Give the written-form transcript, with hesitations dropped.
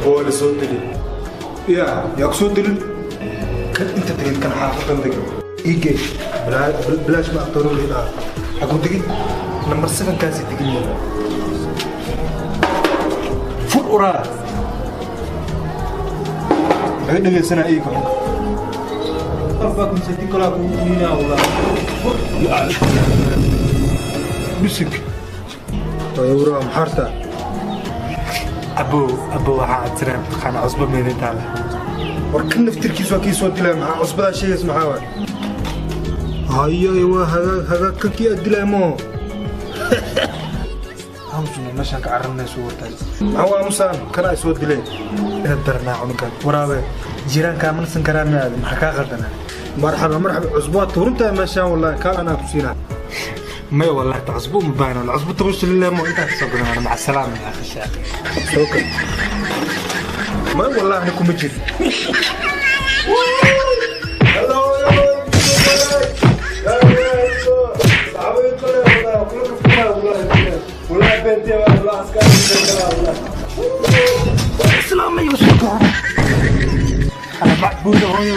Waa la soo dilay. Ya, yaa ku soo dilin? Kan inta degin, kan xaafadan degin. Iigee bilaash ma aqoon leedahay. Xaguu degin? Number 7 kaasi degin yahay. Fur uraa. Laga dhegaysanaa iiga xunka. Qalbaa kumsati kolaa kugu diinaa walaa. Bisik. Wayawraa maxaarta. Abow, abow, waxaa codsanaya mataqaana cusbo meedintaa leh. War kan naftirkiisu waa kii soo dilaya. Maxaa cusbadaa sheegaysa? Maxaa waay? Hayo, waa hagaag hagaag kan kii aad dilaya moo. Aamusna, meeshaan ka cararnaysu wartaay. Maxaa waa aamusaan? Kan ay soo dileen. Inaad daranaa cunugan waraabe jiiraankaa mansan karaa miyaade? Maxaa kaa qaldanaa? Marxaba marxaba, cusbo waa tuurintahay meeshaan wallahi, kaal anaa ku siinaa. Maya wallahi, ta cusbo uma baahna, cusbo 10 shilin lemo intaa kasoo gadanana. Maca salaama yaa khashaa. Soo kal. Ma wallahi ani kuma jiro. Ana macbuuda hooyo.